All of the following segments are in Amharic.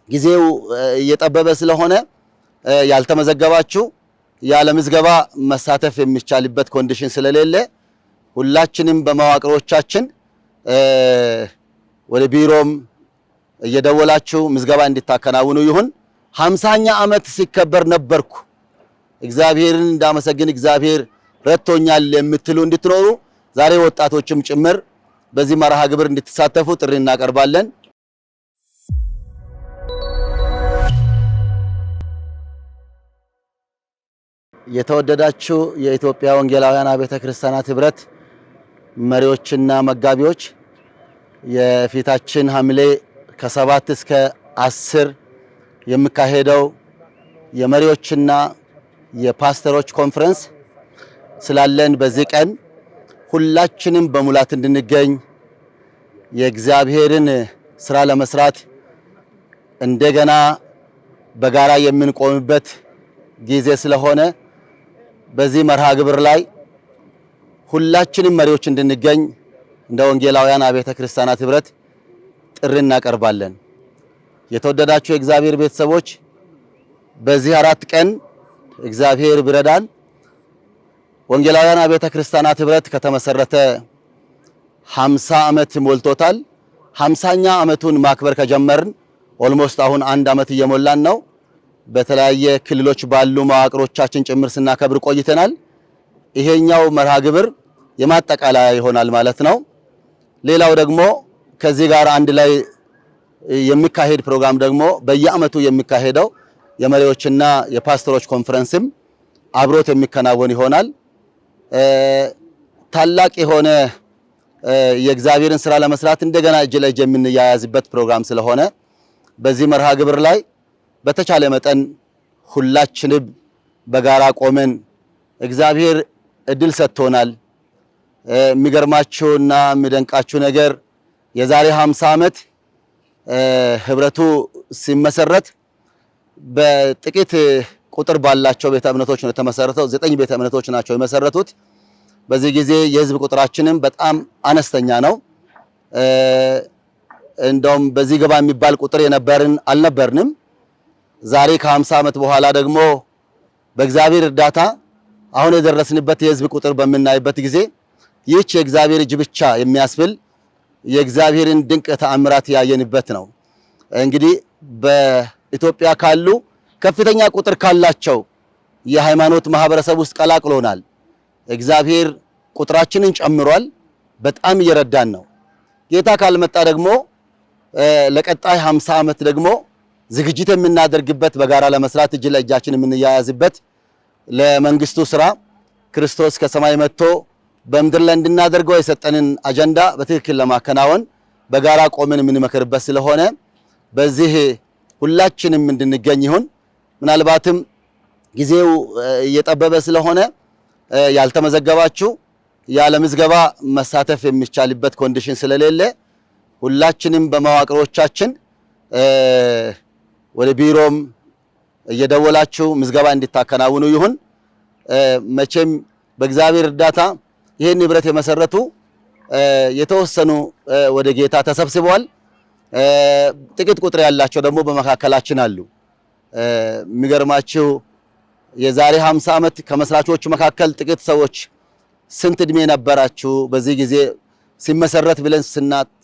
ጊዜው እየጠበበ ስለሆነ ያልተመዘገባችሁ ያለ ምዝገባ መሳተፍ የሚቻልበት condition ስለሌለ ሁላችንም በመዋቅሮቻችን ወደ ቢሮም እየደወላችሁ ምዝገባ እንድታከናውኑ ይሁን። 50ኛ ዓመት ሲከበር ነበርኩ፣ እግዚአብሔርን እንዳመሰግን እግዚአብሔር ረድቶኛል የምትሉ እንድትኖሩ ዛሬ ወጣቶችም ጭምር በዚህ መርሃ ግብር እንድትሳተፉ ጥሪ እናቀርባለን። የተወደዳችሁ የኢትዮጵያ ወንጌላውያን አብያተ ክርስቲያናት ህብረት መሪዎችና መጋቢዎች፣ የፊታችን ሐምሌ ከ7 እስከ 10 የሚካሄደው የመሪዎችና የፓስተሮች ኮንፈረንስ ስላለን በዚህ ቀን ሁላችንም በሙላት እንድንገኝ፣ የእግዚአብሔርን ስራ ለመስራት እንደገና በጋራ የምንቆምበት ጊዜ ስለሆነ በዚህ መርሃ ግብር ላይ ሁላችንም መሪዎች እንድንገኝ እንደ ወንጌላውያን አብያተ ክርስቲያናት ህብረት ጥሪ እናቀርባለን። የተወደዳችሁ የእግዚአብሔር ቤተሰቦች፣ በዚህ 4 ቀን እግዚአብሔር ቢረዳን ወንጌላውያን አብያተ ክርስቲያናት ህብረት ከተመሰረተ 50 ዓመት ሞልቶታል። 50ኛ ዓመቱን ማክበር ከጀመርን almost አሁን አንድ ዓመት እየሞላን ነው። በተለያየ ክልሎች ባሉ መዋቅሮቻችን ጭምር ስናከብር ቆይተናል። ይሄኛው መርሃ ግብር የማጠቃለያ ይሆናል ማለት ነው። ሌላው ደግሞ ከዚህ ጋር አንድ ላይ የሚካሄድ ፕሮግራም ደግሞ በየዓመቱ የሚካሄደው የመሪዎችና የፓስተሮች ኮንፈረንስም አብሮት የሚከናወን ይሆናል። ታላቅ የሆነ የእግዚአብሔርን ስራ ለመስራት እንደገና እጅ ለእጅ የምንያያዝበት ፕሮግራም ስለሆነ በዚህ መርሃ ግብር ላይ በተቻለ መጠን ሁላችንም በጋራ ቆመን፣ እግዚአብሔር እድል ሰጥቶናል። የሚገርማችሁና የሚደንቃችሁ ነገር የዛሬ 50 ዓመት ህብረቱ ሲመሰረት በጥቂት ቁጥር ባላቸው ቤተ እምነቶች ነው የተመሰረተው። ዘጠኝ ቤተ እምነቶች ናቸው የመሰረቱት። በዚህ ጊዜ የህዝብ ቁጥራችንም በጣም አነስተኛ ነው። እንደውም በዚህ ገባ የሚባል ቁጥር የነበርን አልነበርንም። ዛሬ ከ50 ዓመት በኋላ ደግሞ በእግዚአብሔር እርዳታ አሁን የደረስንበት የህዝብ ቁጥር በምናይበት ጊዜ ይህች የእግዚአብሔር እጅ ብቻ የሚያስብል የእግዚአብሔርን ድንቅ ተአምራት ያየንበት ነው። እንግዲህ በኢትዮጵያ ካሉ ከፍተኛ ቁጥር ካላቸው የሃይማኖት ማህበረሰብ ውስጥ ቀላቅሎናል። እግዚአብሔር ቁጥራችንን ጨምሯል። በጣም እየረዳን ነው። ጌታ ካልመጣ ደግሞ ለቀጣይ 50 ዓመት ደግሞ ዝግጅት የምናደርግበት፣ በጋራ ለመስራት እጅ ለእጃችን የምንያያዝበት፣ ለመንግስቱ ስራ ክርስቶስ ከሰማይ መጥቶ በምድር ላይ እንድናደርገው የሰጠንን አጀንዳ በትክክል ለማከናወን በጋራ ቆመን የምንመክርበት ስለሆነ በዚህ ሁላችንም እንድንገኝ ይሁን። ምናልባትም ጊዜው እየጠበበ ስለሆነ ያልተመዘገባችሁ ያለ ምዝገባ መሳተፍ የሚቻልበት condition ስለሌለ ሁላችንም በመዋቅሮቻችን ወደ ቢሮም እየደወላችሁ ምዝገባ እንድታከናውኑ ይሁን። መቼም በእግዚአብሔር እርዳታ ይህን ህብረት የመሰረቱ የተወሰኑ ወደ ጌታ ተሰብስበዋል። ጥቂት ቁጥር ያላቸው ደግሞ በመካከላችን አሉ። የሚገርማችሁ የዛሬ 50 ዓመት ከመስራቾቹ መካከል ጥቂት ሰዎች ስንት እድሜ ነበራችሁ በዚህ ጊዜ ሲመሰረት ብለን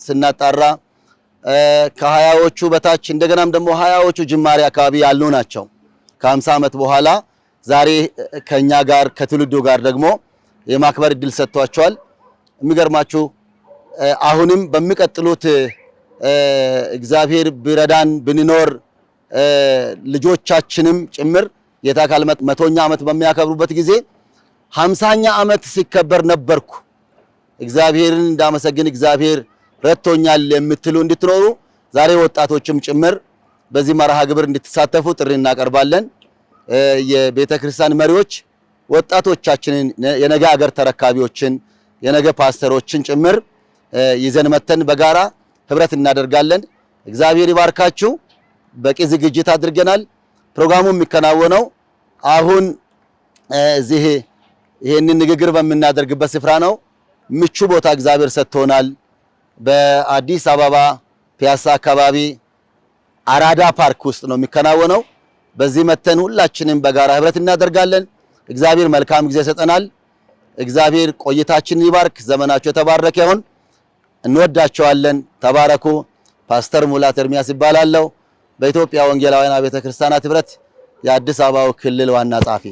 ስናጣራ ከ20ዎቹ በታች እንደገናም ደግሞ 20ዎቹ ጅማሬ አካባቢ ያሉ ናቸው። ከ50 ዓመት በኋላ ዛሬ ከኛ ጋር ከትውልዱ ጋር ደግሞ የማክበር እድል ሰጥቷቸዋል። የሚገርማችሁ አሁንም በሚቀጥሉት እግዚአብሔር ቢረዳን ብንኖር ልጆቻችንም ጭምር ጌታ ካልመጣ 100ኛ ዓመት በሚያከብሩበት ጊዜ 50ኛ ዓመት ሲከበር ነበርኩ፣ እግዚአብሔርን እንዳመሰግን እግዚአብሔር ረድቶኛል የምትሉ እንድትኖሩ ዛሬ ወጣቶችም ጭምር በዚህ መርሃ ግብር እንድትሳተፉ ጥሪ እናቀርባለን። የቤተ ክርስቲያን መሪዎች ወጣቶቻችንን፣ የነገ አገር ተረካቢዎችን፣ የነገ ፓስተሮችን ጭምር ይዘን መተን በጋራ ህብረት እናደርጋለን። እግዚአብሔር ይባርካችሁ። በቂ ዝግጅት አድርገናል። ፕሮግራሙ የሚከናወነው አሁን እዚህ ይሄንን ንግግር በምናደርግበት ስፍራ ነው። ምቹ ቦታ እግዚአብሔር ሰጥቶናል። በአዲስ አበባ ፒያሳ አካባቢ አራዳ ፓርክ ውስጥ ነው የሚከናወነው። በዚህ መተን ሁላችንም በጋራ ህብረት እናደርጋለን። እግዚአብሔር መልካም ጊዜ ይሰጠናል። እግዚአብሔር ቆይታችንን ይባርክ። ዘመናችሁ የተባረከ ይሁን። እንወዳቸዋለን። ተባረኩ። ፓስተር ሙላት ኤርሚያስ ይባላለሁ። በኢትዮጵያ ወንጌላውያን አብያተ ክርስቲያናት ህብረት የአዲስ አበባው ክልል ዋና ጸሐፊ።